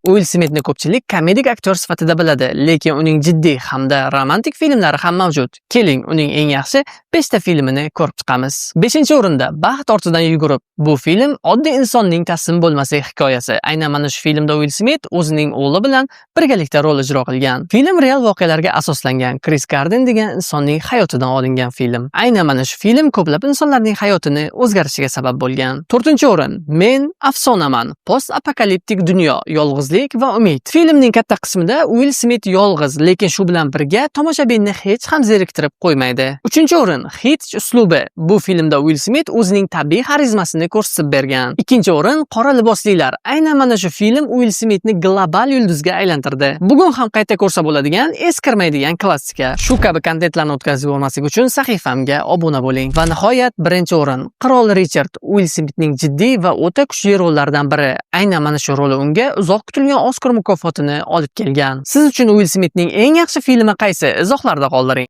Uill Smitni ko'pchilik komedik aktyor sifatida biladi, lekin uning jiddiy hamda romantik filmlari ham mavjud. Keling, uning eng yaxshi 5 ta filmini ko'rib chiqamiz. 5-o'rinda Baxt ortidan yugurib. Bu film oddiy insonning taslim bo'lmaslik hikoyasi. Aynan mana shu filmda Uill Smit o'zining o'g'li bilan birgalikda rol ijro qilgan. Film real voqealarga asoslangan, Kris Garden degan insonning hayotidan olingan film. Aynan mana shu film ko'plab insonlarning hayotini o'zgarishiga sabab bo'lgan. 4-o'rin Men afsonaman. Post-apokaliptik dunyo, yolg'izlik va umid. Filmning katta qismida Uill Smit yolg'iz, lekin shu bilan birga tomoshabinni hech ham zeriktirib qo'ymaydi. 3-o'rin Hitch uslubi. Bu filmda Uill Smit o'zining tabiiy xarizmasini ko'rsatib bergan. 2-o'rin Qora liboslilar. Aynan mana shu film Uill Smitni global yulduzga aylantirdi. Bugun ham qayta ko'rsa bo'ladigan, eskirmaydigan klassika. Shu kabi kontentlarni o'tkazib yubormaslik uchun sahifamga obuna bo'ling. Va nihoyat, 1-o'rin Qirol Richard. Uill Smitning jiddiy va o'ta kuchli rollaridan biri. Aynan mana shu roli unga uzoq kutilgan Oskar mukofotini olib kelgan. Siz uchun Uill Smitning eng yaxshi filmi qaysi? Izohlarda qoldiring.